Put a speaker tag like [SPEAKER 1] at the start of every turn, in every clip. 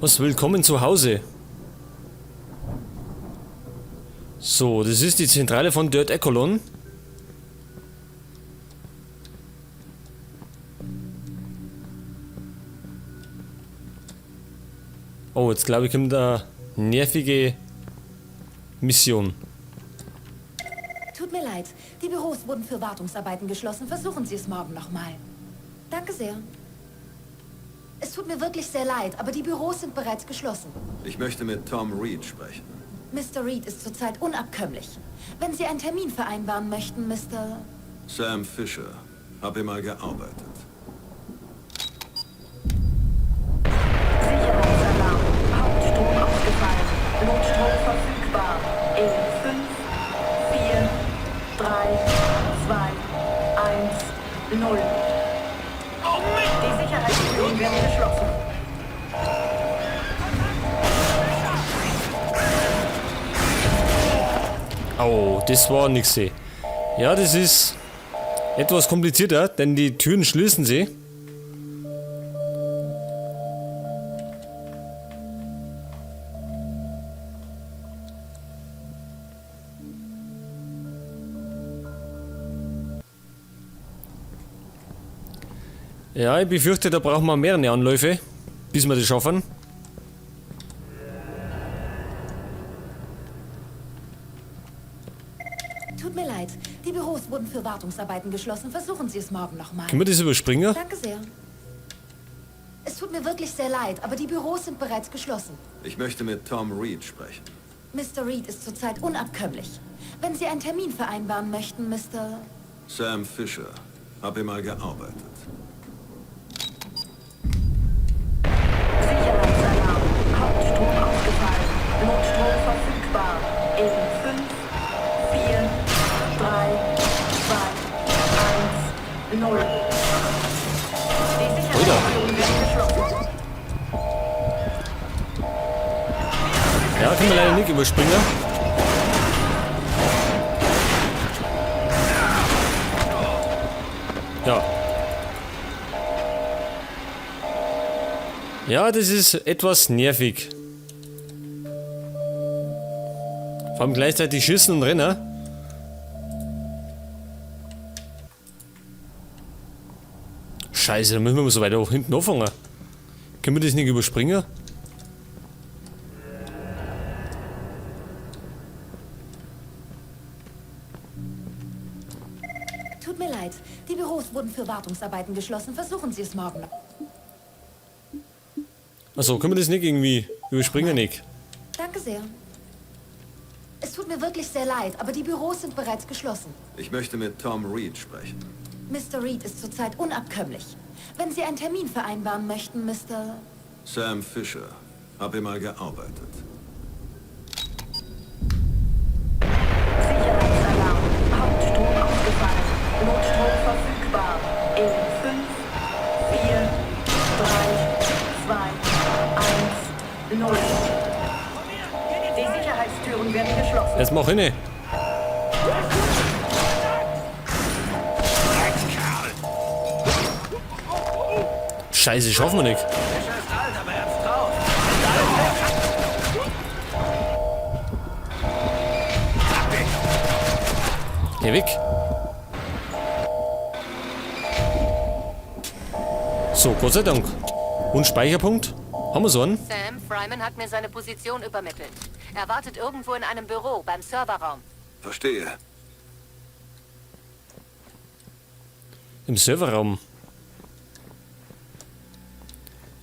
[SPEAKER 1] Was? Willkommen zu Hause. So, das ist die Zentrale von Dirt Echelon. Oh, jetzt glaube ich kommt eine nervige Mission.
[SPEAKER 2] Tut mir leid, die Büros wurden für Wartungsarbeiten geschlossen. Versuchen Sie es morgen nochmal. Danke sehr. Es tut mir wirklich sehr leid, aber die Büros sind bereits geschlossen.
[SPEAKER 3] Ich möchte mit Tom Reed sprechen.
[SPEAKER 2] Mr. Reed ist zurzeit unabkömmlich. Wenn Sie einen Termin vereinbaren möchten, Mr.
[SPEAKER 3] Sam Fisher. Hab hier mal gearbeitet.
[SPEAKER 4] Sicherheitsalarm. Hauptstrom ausgefallen. Notstrom verfügbar. In 5, 4, 3, 2, 1, 0. Die Sicherheitstüren werden geschlossen.
[SPEAKER 1] Oh, das war nix. Ja, das ist etwas komplizierter, denn die Türen schließen sie. Ja, ich befürchte, da brauchen wir mehrere Anläufe, bis wir das schaffen.
[SPEAKER 2] Tut mir leid, die Büros wurden für Wartungsarbeiten geschlossen. Versuchen Sie es morgen nochmal.
[SPEAKER 1] Können wir das überspringen?
[SPEAKER 2] Danke sehr. Es tut mir wirklich sehr leid, aber die Büros sind bereits geschlossen.
[SPEAKER 3] Ich möchte mit Tom Reed sprechen.
[SPEAKER 2] Mr. Reed ist zurzeit unabkömmlich. Wenn Sie einen Termin vereinbaren möchten, Mr.
[SPEAKER 3] Sam Fisher. Hab hier mal gearbeitet.
[SPEAKER 4] Sicherheitsalarm. Hauptstrom ausgefallen. Notstrom verfügbar. In 5, 4, 3, 2, 1, 0. Die Sicherheitstüren werden geschlossen.
[SPEAKER 1] Ja, können wir leider nicht überspringen. Ja. Ja, das ist etwas nervig. Vor allem gleichzeitig schießen und rennen. Scheiße, da müssen wir mal so weiter hoch hinten anfangen. Können wir das nicht überspringen?
[SPEAKER 2] Tut mir leid, die Büros wurden für Wartungsarbeiten geschlossen. Versuchen Sie es morgen.
[SPEAKER 1] Achso, können wir das nicht irgendwie überspringen, nicht?
[SPEAKER 2] Danke sehr. Es tut mir wirklich sehr leid, aber die Büros sind bereits geschlossen.
[SPEAKER 3] Ich möchte mit Tom Reed sprechen.
[SPEAKER 2] Mr. Reed ist zurzeit unabkömmlich. Wenn Sie einen Termin vereinbaren möchten, Mr.
[SPEAKER 3] Sam Fisher. Hab hier mal gearbeitet.
[SPEAKER 4] Sicherheitsalarm. Hauptstrom ausgefallen. Notstrom verfügbar. In 5, 4, 3, 2, 1, 0. Die Sicherheitstüren werden geschlossen.
[SPEAKER 1] Jetzt mach hin. Scheiße, schaffen wir nicht. Geh weg. So, Gott sei Dank. Und Speicherpunkt? Haben wir so einen?
[SPEAKER 5] Sam, Fryman hat mir seine Position übermittelt. Er wartet irgendwo in einem Büro beim Serverraum.
[SPEAKER 3] Verstehe.
[SPEAKER 1] Im Serverraum.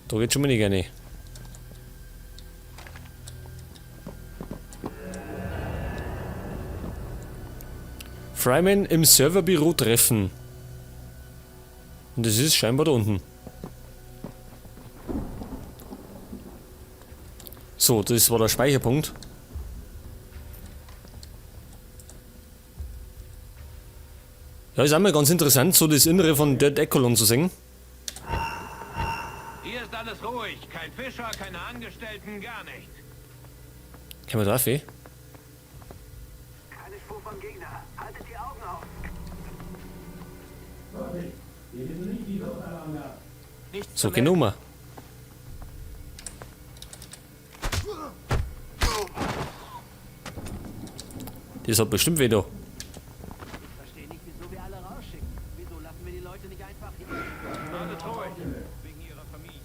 [SPEAKER 1] Da geht schon mal nicht rein. Fryman im Serverbüro treffen. Und das ist scheinbar da unten. So, das war der Speicherpunkt. Ja, ist auch mal ganz interessant, so das Innere von Dead Echelon zu sehen.
[SPEAKER 6] Hier ist alles ruhig. Kein Fischer, keine Angestellten, gar nichts.
[SPEAKER 1] Können wir drauf, eh?
[SPEAKER 6] Keine Spur vom Gegner. Haltet die Augen auf.
[SPEAKER 1] So, genau mal. Das hat bestimmt weh da.
[SPEAKER 6] Verstehe nicht, wieso wir alle rausschicken. Wieso lassen wir die Leute nicht einfach hier? Alles ruhig. Wegen ihrer Familie.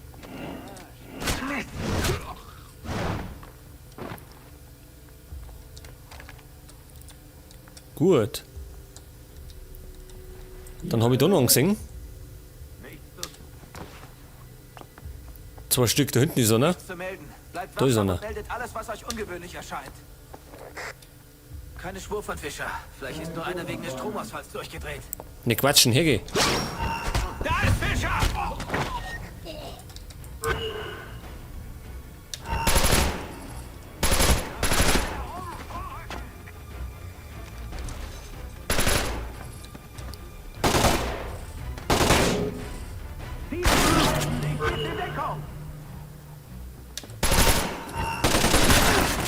[SPEAKER 1] Gut. Dann habe ich da noch einen gesehen. Zwei Stück, da hinten ist einer.
[SPEAKER 7] Zu melden. Bleibt
[SPEAKER 1] Da ist
[SPEAKER 7] wachsam
[SPEAKER 1] einer.
[SPEAKER 7] und meldet alles, was euch ungewöhnlich erscheint. Keine Spur von Fischer. Vielleicht ist nur einer wegen des Stromausfalls durchgedreht.
[SPEAKER 1] Ne quatschen, hergeh.
[SPEAKER 6] Da ist Fischer!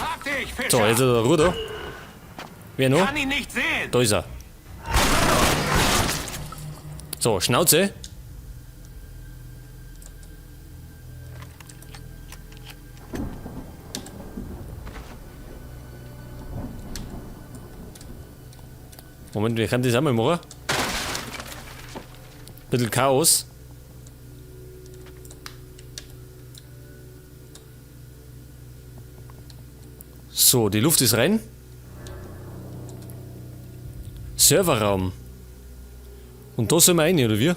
[SPEAKER 6] Hab dich, Fischer!
[SPEAKER 1] So, jetzt ist er Ruhe da. Wer noch?
[SPEAKER 6] Kann ihn nicht sehen!
[SPEAKER 1] Da ist er. So, Schnauze. Moment, wir können das auch mal machen. Bisschen Chaos. So, die Luft ist rein. Serverraum. Und da sollen wir rein, oder wie?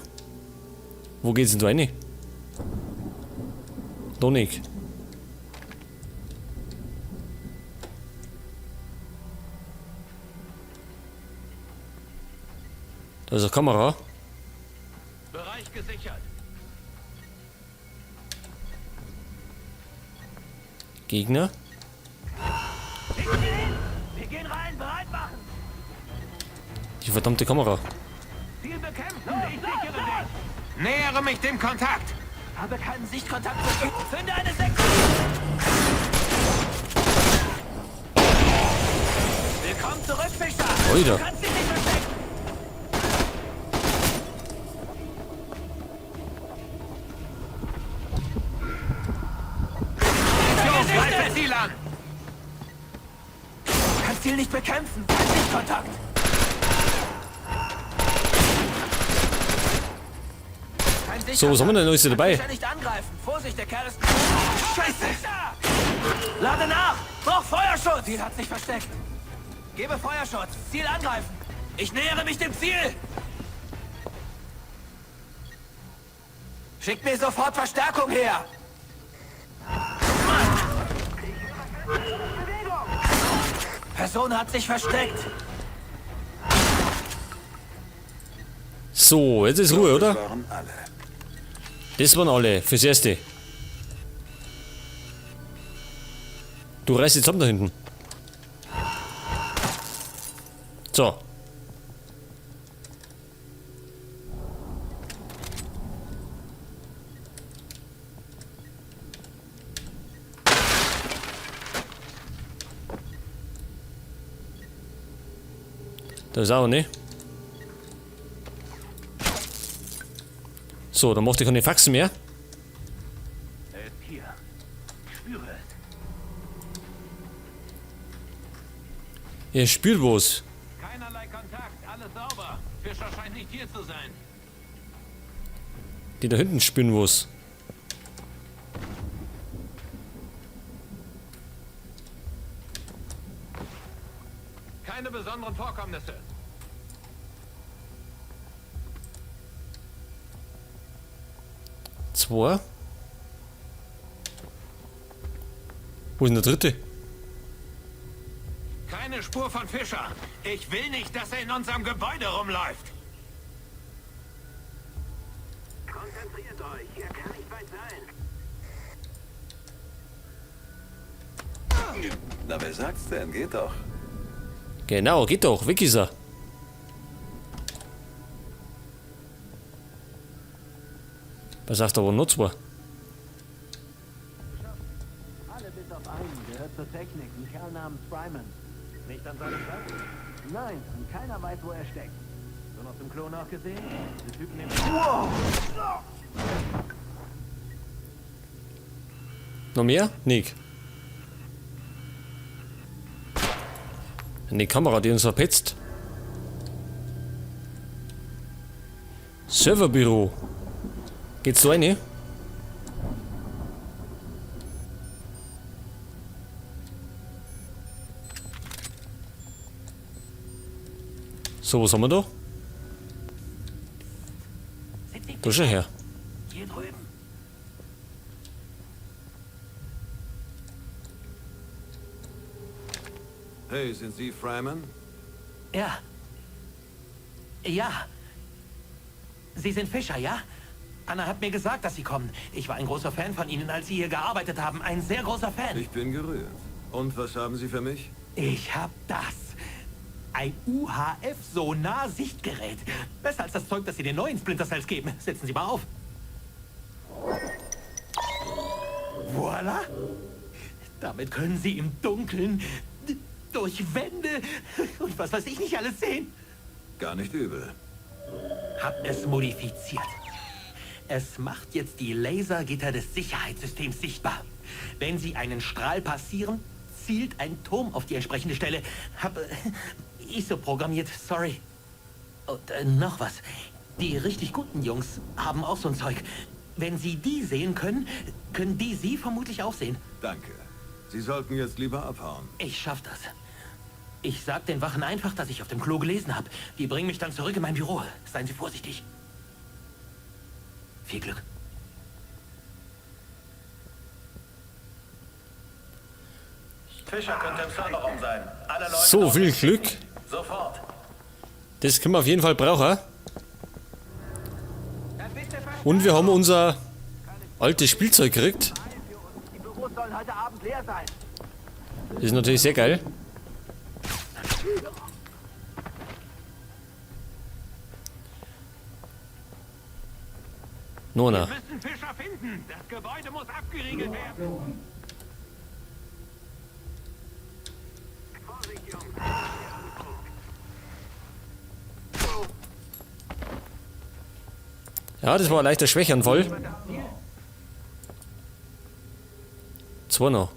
[SPEAKER 1] Wo geht's denn da rein? Da nicht. Da ist eine Kamera.
[SPEAKER 6] Bereich gesichert.
[SPEAKER 1] Gegner.
[SPEAKER 7] Wir gehen rein, bereit machen!
[SPEAKER 1] Die verdammte Kamera.
[SPEAKER 6] Ziel bekämpfen! Ich sichere dich! Nähere mich dem Kontakt!
[SPEAKER 7] Habe keinen Sichtkontakt zu Finde eine Sekte! Willkommen zurück, Fischer!
[SPEAKER 1] Alter.
[SPEAKER 7] Du kannst dich nicht verstecken!
[SPEAKER 6] Greife Ziel an!
[SPEAKER 7] Kannst Ziel nicht bekämpfen! Kein Sichtkontakt! Kein Sichtkontakt.
[SPEAKER 1] So, was haben wir denn alles dabei?
[SPEAKER 7] Kann Fischer nicht angreifen. Vorsicht, der Kerl ist... Scheiße! Lade nach! Brauch Feuerschutz! Ziel hat sich versteckt. Gebe Feuerschutz. Ziel angreifen. Ich nähere mich dem Ziel! Schickt mir sofort Verstärkung her! Person hat sich versteckt.
[SPEAKER 1] So, jetzt ist Ruhe, oder?
[SPEAKER 3] Das waren alle.
[SPEAKER 1] Das waren alle, fürs Erste. Du reißt jetzt ab da hinten. So. Da ist auch, ne? So, dann macht ich keine Faxen mehr.
[SPEAKER 6] Er ist hier. Ich spüre es.
[SPEAKER 1] Er spürt was.
[SPEAKER 6] Keinerlei Kontakt, alles sauber. Fischer scheint nicht hier zu sein.
[SPEAKER 1] Die da hinten spüren was.
[SPEAKER 6] Keine besonderen Vorkommnisse.
[SPEAKER 1] Zwei. Wo ist denn der dritte?
[SPEAKER 6] Keine Spur von Fischer. Ich will nicht, dass er in unserem Gebäude rumläuft. Konzentriert euch, er kann nicht weit sein.
[SPEAKER 3] Na, wer sagt's denn? Geht doch.
[SPEAKER 1] Genau, geht doch. Weg ist er. Pass auf, da waren noch zwei.
[SPEAKER 7] Alle bis auf einen gehört zur Technik, ein Kerl namens Fryman. Nicht an seinem Platz? Nein, und keiner weiß, wo er steckt. Nur noch dem Klo nachgesehen? Diese Typen nehmen... Wow!
[SPEAKER 1] Noch mehr? Nick. Eine Kamera, die uns verpetzt. Serverbüro. Geht's so rein? So, was haben wir da? Da schau her.
[SPEAKER 6] Hier drüben.
[SPEAKER 3] Hey, sind Sie Fryman?
[SPEAKER 6] Ja. Ja. Sie sind Fischer, ja? Anna hat mir gesagt, dass Sie kommen. Ich war ein großer Fan von Ihnen, als Sie hier gearbeitet haben. Ein sehr großer Fan.
[SPEAKER 3] Ich bin gerührt. Und was haben Sie für mich?
[SPEAKER 6] Ich hab das. Ein UHF-Sonar-Sichtgerät. Besser als das Zeug, das Sie den neuen Splinter Cells geben. Setzen Sie mal auf. Voila. Damit können Sie im Dunkeln durch Wände und was weiß ich nicht alles sehen.
[SPEAKER 3] Gar nicht übel.
[SPEAKER 6] Hab es modifiziert. Es macht jetzt die Lasergitter des Sicherheitssystems sichtbar. Wenn Sie einen Strahl passieren, zielt ein Turm auf die entsprechende Stelle. Hab ich so programmiert, sorry. Und noch was. Die richtig guten Jungs haben auch so ein Zeug. Wenn Sie die sehen können, können die Sie vermutlich auch sehen.
[SPEAKER 3] Danke. Sie sollten jetzt lieber abhauen.
[SPEAKER 6] Ich schaff das. Ich sag den Wachen einfach, dass ich auf dem Klo gelesen habe. Die bringen mich dann zurück in mein Büro. Seien Sie vorsichtig. Viel Glück.
[SPEAKER 7] Fischer könnte im Serverraum sein. Alle Leute
[SPEAKER 1] So viel Glück.
[SPEAKER 7] Sofort.
[SPEAKER 1] Das können wir auf jeden Fall brauchen. Und wir haben unser altes Spielzeug gekriegt.
[SPEAKER 7] Die Büros sollen heute Abend leer sein.
[SPEAKER 1] Das ist natürlich sehr geil. Nona.
[SPEAKER 6] Wir müssen Fischer finden. Das Gebäude muss abgeriegelt werden.
[SPEAKER 1] Ja, das war ein leichter Schwächeanfall. Zwei noch.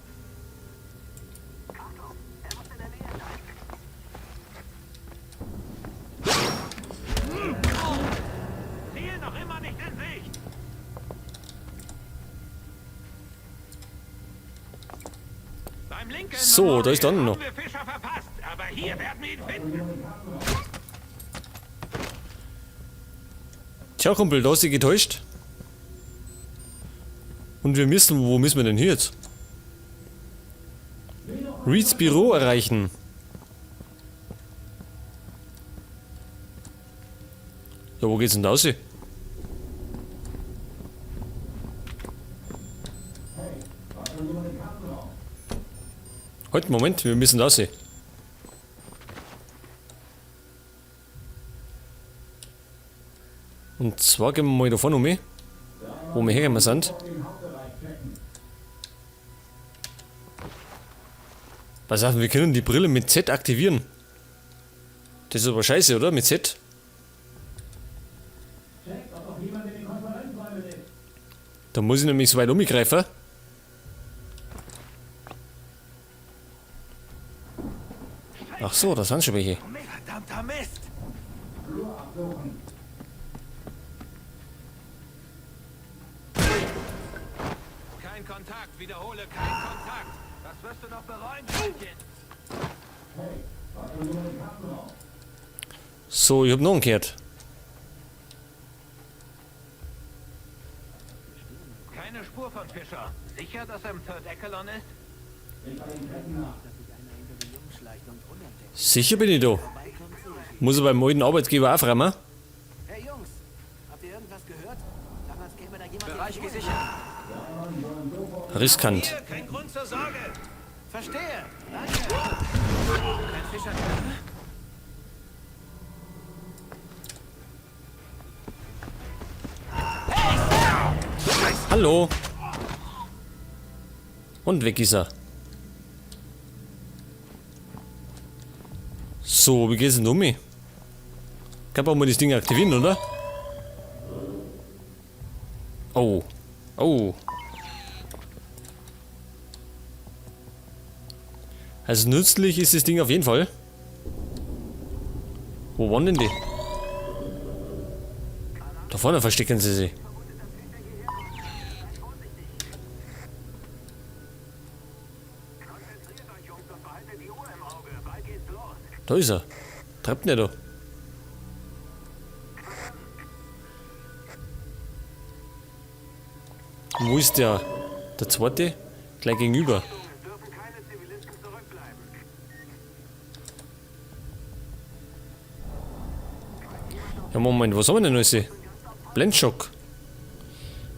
[SPEAKER 6] Ziel noch immer nicht in Sicht. Beim Lincoln
[SPEAKER 1] So, da ist dann noch.
[SPEAKER 6] haben wir Fischer verpasst, aber hier werden wir ihn finden.
[SPEAKER 1] Tja, Kumpel, da hast du dich getäuscht. Und wir müssen, wo müssen wir denn hier jetzt? Reeds Büro erreichen. Ja, wo geht's denn da raus? Halt, Moment, wir müssen da raus. Und zwar gehen wir mal da vorne um, wo wir hergekommen sind. Pass auf, wir können die Brille mit Z aktivieren. Das ist aber scheiße, oder? Mit Z. Da muss ich nämlich so weit umgreifen. Ach so, da sind schon welche.
[SPEAKER 6] Verdammter Mist!
[SPEAKER 7] Kein Kontakt, wiederhole, kein Kontakt. Das wirst du noch bereuen, Mädchen.
[SPEAKER 1] So, ich hab noch einen gehört.
[SPEAKER 7] Keine Spur von Fischer. Sicher, dass er im Third Echelon ist?
[SPEAKER 1] Sicher bin ich da. Muss ich beim alten Arbeitgeber auch fragen.
[SPEAKER 7] Hey Jungs, habt ihr irgendwas gehört? Damals käme da jemand. Bereich gesichert.
[SPEAKER 1] Riskant.
[SPEAKER 7] Hier, kein Grund zur Sorge. Verstehe. Danke. Kein Fischer.
[SPEAKER 1] Hallo. Und weg ist er. So, wie geht's denn um mich? Kann man mal das Ding aktivieren, oder? Oh. Oh. Also nützlich ist das Ding auf jeden Fall. Wo waren denn die? Da vorne verstecken sie sich. Da ist er. Treibt denn der da? Und wo ist der? Der zweite? Gleich gegenüber. Ja, Moment, was haben wir denn alles? Blendschock.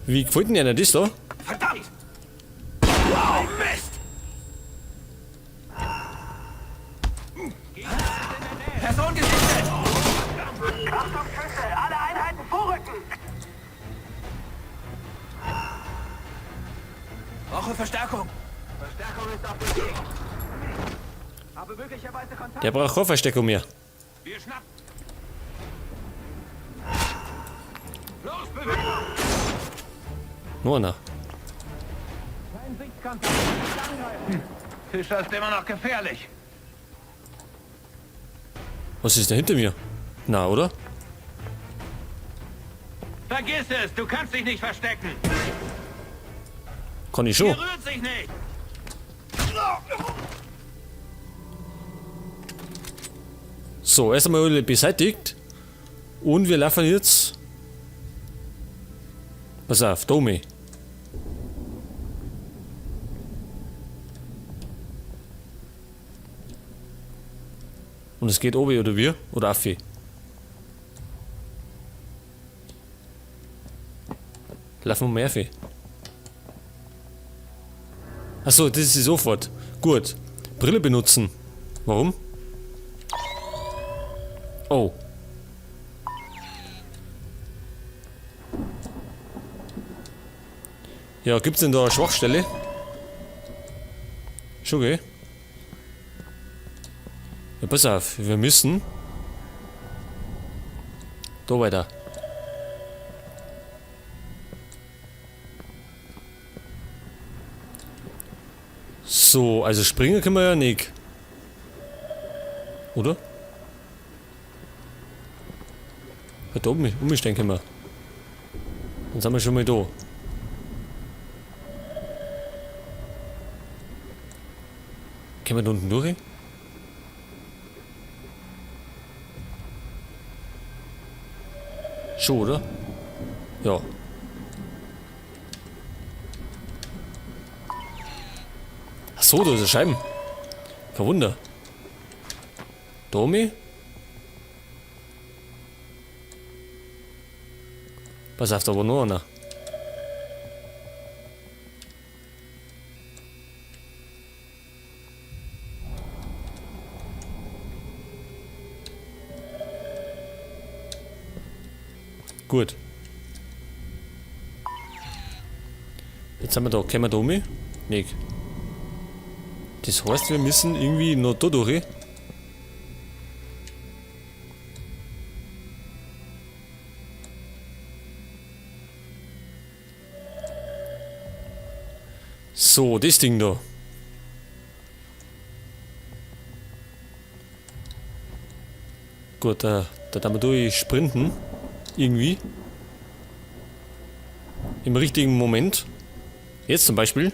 [SPEAKER 1] Wie gefällt denn einer das da?
[SPEAKER 6] Verdammt! Wow, Mist! Person gesichtet!
[SPEAKER 7] Achtung, Schüsse! Alle Einheiten vorrücken!
[SPEAKER 6] Brauche Verstärkung!
[SPEAKER 7] Verstärkung ist auf dem Weg. Habe möglicherweise Kontakt.
[SPEAKER 1] Der braucht keine Verstärkung mehr.
[SPEAKER 6] Wir schnappen! Los, Bewegung!
[SPEAKER 1] Nur einer.
[SPEAKER 7] Kein Sichtkontakt. Nicht angreifen.
[SPEAKER 6] Fischer ist immer noch gefährlich.
[SPEAKER 1] Was ist denn hinter mir? Na, oder?
[SPEAKER 6] Vergiss es, du kannst dich nicht verstecken.
[SPEAKER 1] Kann ich schon.
[SPEAKER 6] Hier rührt sich nicht.
[SPEAKER 1] So, erst einmal alle beseitigt. Und wir laufen jetzt. Pass auf, Domi. Und es geht oben oder wir? Oder Affi? Laufen wir mal Affi. Achso, das ist sofort. Gut. Brille benutzen. Warum? Oh. Ja, gibt's denn da eine Schwachstelle? Schon, gell? Ja, pass auf, wir müssen da weiter. So, also springen können wir ja nicht. Oder? Ja, da oben umstehen können wir. Dann sind wir schon mal da. Können wir da unten durch? Schon, oder? Ja. Ach so, da ist eine Scheibe. Kein Wunder. Domi? Pass auf, da war noch einer. Gut. Jetzt sind wir da. Können wir da um? Nicht. Das heißt, wir müssen irgendwie noch da durch. So, das Ding da. Gut, da darf man durch sprinten. Irgendwie. Im richtigen Moment. Jetzt zum Beispiel.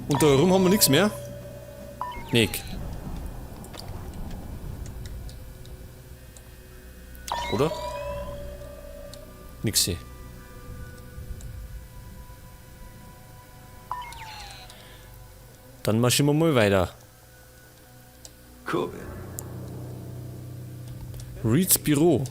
[SPEAKER 1] Und da rum haben wir nichts mehr. Nick. Oder? Nix hier. Dann marschieren wir mal weiter.
[SPEAKER 3] Kobin.
[SPEAKER 1] Reeds Büro.